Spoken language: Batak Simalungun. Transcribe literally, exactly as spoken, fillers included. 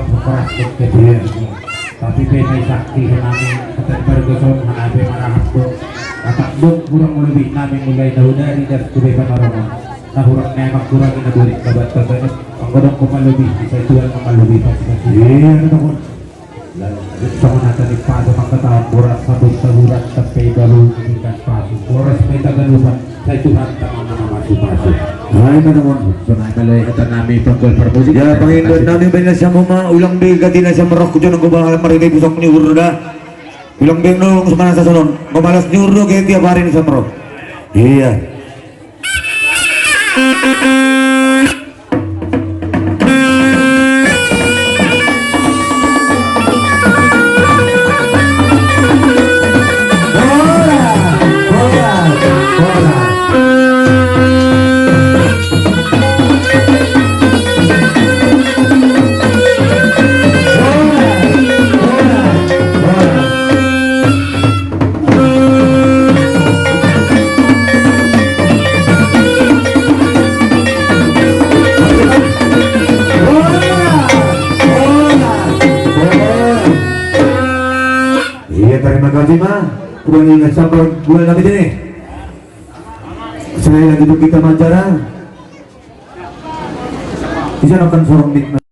Keras ke dia. Tapi pe mai sakti nami, kata pergeson nami marahap do. Katak dong kurang lebih nami mulai dari das kube panorama. Nah, kurang memang kurang ini duri kabat kabat. Panggodong ko malubi, bisa tuan ko malubi pasti pasti. Iya, ada takut. Lalu, sama nata di pada mangkatahan boras, sabut saburan, tepe baru, ikan pasu. Boras, peta galupan, saya curhat sama nama masuk-masuk. Hai, mana mon? Sunai malai kata nami, panggul permusik. Ya, pangindut nami, benda siapa ma, ulang di gatina siapa roh, kujono ko bahal, mari di pusok ni urda. Ulang beng nong, semana sasonon. Mamalas nyuruh ke tiap hari ni sama roh. Iya. Iya, terima kasih, Ma. Kurang ingat sabar bulan lagi ini. Sekali lagi untuk kita acara. Bisa nonton sorong di